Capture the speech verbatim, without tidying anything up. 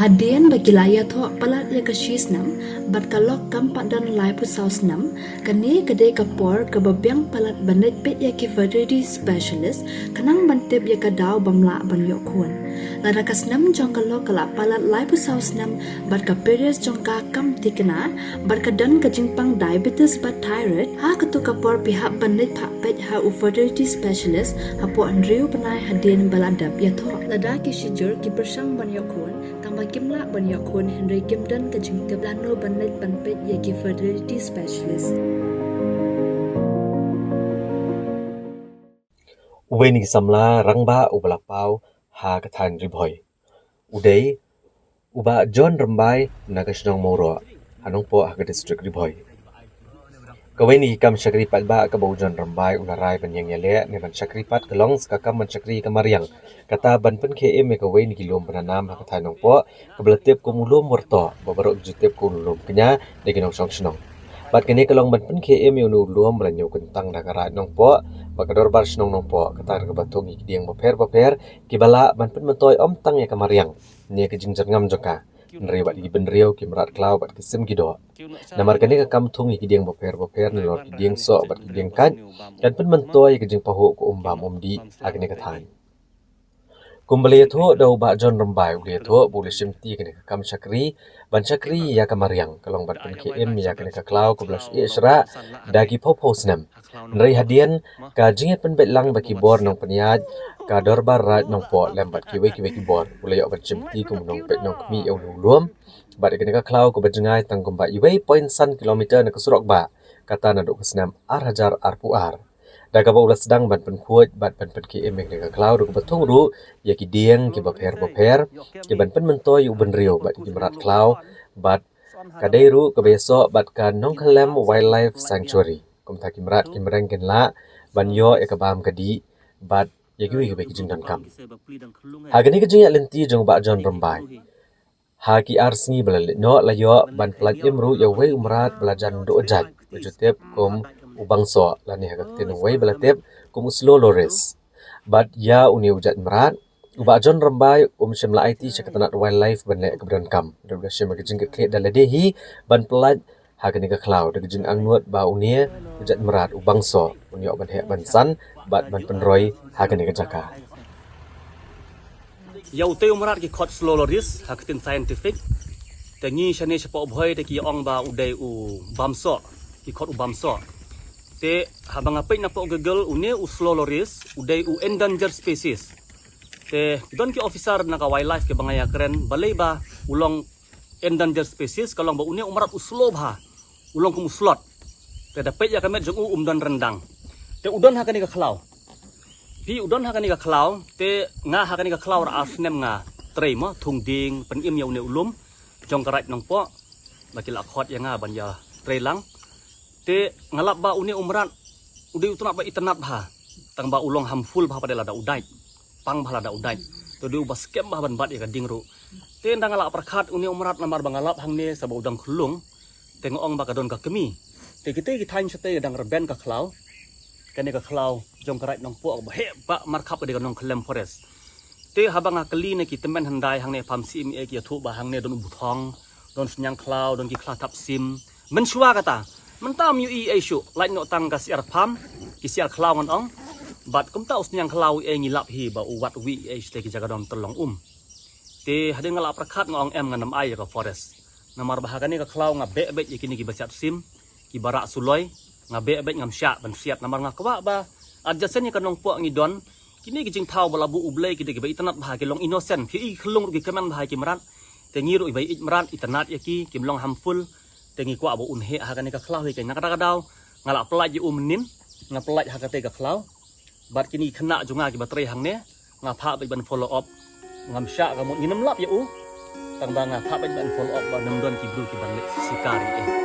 Hadien ba ki la ïathoh palat ïa ka shi snem bad ka lok kam pat don laiphew saw snem, kane ka dei ka por kaba biang palat ban leit peit ïa ki fertility specialist khnang ban tip ïa ka daw bym lah ban ïoh khun. Lada ka snem jong ka lok ka la palat laiphew saw snem bad ka periods jong ka kam thikna bad ka don ka jingpang diabetes bad thyroid, ha kato ka por phi hap ban leit phah peit ha u fertility specialist hapoh hynriew bnai hadien ba la dep ïathoh. Lada ki shijur ki pyrshang ban ïoh khun tangba kim lah ban ïoh khun hynrei kim don ka jingtip lano ban leit ban peit ïa ki fertility specialist. Uwei na ki samla rangbah uba la paw ha ka thaiñ Ri Bhoi u dei u Bah John Rymbai na ka shnong Mawroh, ha Nongpoh ha ka district Ri Bhoi. Kawei na ki kam shakri paidbah kaba u John Rymbai u la rai ban ïeng ïaleh ne ban shakri pat ka long sa ka kam ban shakri ka mariang, kata ban pynkhie im ïa kawei na ki lum ba nanam ha ka thaiñ Nongpoh kaba la tip kum u lum Wyrtoh, ba baroh ki ju tip kum u lum kñia da ki nongshong shnong. Bad kane ka long ban pynkhie im ïa une u lum ba la ñiew kyntang da ka Raid Nongpoh bad ka Dorbar Shnong Nongpoh, kata kaba thung ïa ki dieng bapher bapher kiba lah ban pynmyntoi ym tang ïa ka mariang ne ka jingjyrngam jong ka, hynrei bad ïa ki bynriew, ki mrad khlaw bad ki sim ki doh. Namar kane ka kam thung ïa ki dieng bapher bapher nalor ki dieng soh bad ki dieng kait kan pynmyntoi ïa ka jingpahuh ka um bam um dih ha kane ka thaiñ. Kumba la ïathuh da u Bah John Rymbai, u la ïathuh ba u la shimti kane ka kam shakri ban shakri ïa ka mariang ka long ban pynkhie im ïa kane ka khlaw kaba la shu ïeh shrah da ki phew phew snem. Hynrei hadien ka jingïapynbeit lang ba ki bor nongpynïaid, ka Dorbar Raid Nongpoh lem bad kiwei kiwei ki bor, u la ïoh ban shimti kum u nongpeit nongkhmih ïa une u lum bad ïa kane ka khlaw kaba jngai tang kumba iwei point san kilometer na ka surok bah, kata naduh ka snem ar hajar arphew ar. Da kaba u la sdang ban pynkhuid bad ban pynkhie im ïa kane ka khlaw da kaba thung ruh ïa ki dieng kiba pher bapher kiban pynmyntoi ïa u bynriew bad ïa ki mrad khlaw, bad ka dei ruh kaba ïasoh bad ka Nongkhyllem Wildlife Sanctuary, kumta ki mrad ki mreng kin lah ban ïoh ïa ka bam ka dih bad ïa kiwei kiwei ki jingdonkam. Ha kane ka jingïaid lynti jong u Bah John Rymbai, ha ki ar sngi ba la leit noh, la ïoh ban pyllait im ruh ïa uwei u mrad ba la jan duh jait, ba ju tip kum u bangsoh, lane ha ka ktien uwei ba la tip kum u slow loris. Bad ïa une u jait mrad, u Bah John Rymbai um shym la aiti sha ka tnat wildlife ban leh kaba donkam, da u la shim ka jingkitkhlieh da lade hi ban pyllait ha kane ka khlaw da ka jingangnud ba une u jait mrad u bangsoh un ïoh ban heh ban san bad ban pynroi ha kane ka jaka. Ïa utei u mrad ki khot slow loris ha ka ktien scientific. Te ngi shane shapoh Bhoi te ki ong ba u dei u bamsoh, ki khot u bamsoh. Te haba nga peit napoh Google, une u slow loris u dei u endangered species. Te don ki officer na ka wildlife kiba nga ïakren, balei ba u long endangered species, ka long ba une u mrad u slow bha, u long kum u slot. Te da peit ïa ka met jong u um don ryndang. Te u don ha kane ka khlaw. Phi, u don ha kane ka khlaw, te nga ha kane ka khlaw ar snem nga trei mo, thung dieng, pynim ïa une u lum jong ka Raid Nongpoh, ba ki la khot ïa nga ban ïa trei lang. Te nga lap ba une u mrad u dei u tnat ba itynnat bha, tang ba u long harmful bha pat lada u dait, pang bha lada u dait. Te u dei uba skhem bha ban bat ïa ka dieng ruh. Te ynda nga la pyrkhat une u mrad namar ba nga lap hangne sa ba u dang khyllung, te nga ong ba ka don ka kmie. Te kitei ki thaiñ shatei ka dang rben ka khlaw. Kane ka khlaw jong ka Raid Nongpoh ba heh ba markhap ka dei ka Nongkhyllem Forest. Te haba nga kylli na ki tymmen hyndai hangne pham C M A ki ïathuh ba hangne don u Buthong, don Sniang Khlaw, don ki khla thap sim. Mynshuwa kata, mynta ym ïohi ei shuh, lait noh tang ka siar pham, ki siar khlaw ngan ong. Bad kumta u Sniang Khlaw ei ngi lap hi ba u wad wi ei shatei ki jaka don tyllong um. Te hadien nga la pyrkhat nga ong em, ngan ym ai ïa ka forest. Namar ba ha kane ka khlaw nga beh beit ïa kine kiba siat sim, kiba rah suloi, nga beh beit, ngam shah ban siat namar nga kwah ba adjacent ïa ka Nongpoh ngi don kine ki jingthaw ba la buh U Blei, ki dei kiba itynnat bha, ki long innocent, phi i khyllung ruh ki kmen bha ïa ki mrad. Te ngi ruh iba ïeit mrad itynnat ïa ki, kim long harmful. Te ngi kwah ba un heh ha kane ka khlaw hi, ka na kata ka daw nga la pyllait ïa u mynnin, nga pyllait ha katei ka khlaw. Bad kine ki khynnah jong nga kiba trei hangne, nga phah beit ban follow up. Ngam shah ka mut, ngin ym lap ïa u, tang ba nga phah beit ban follow up ba ym don ki briew kiban leh shikar ïa u.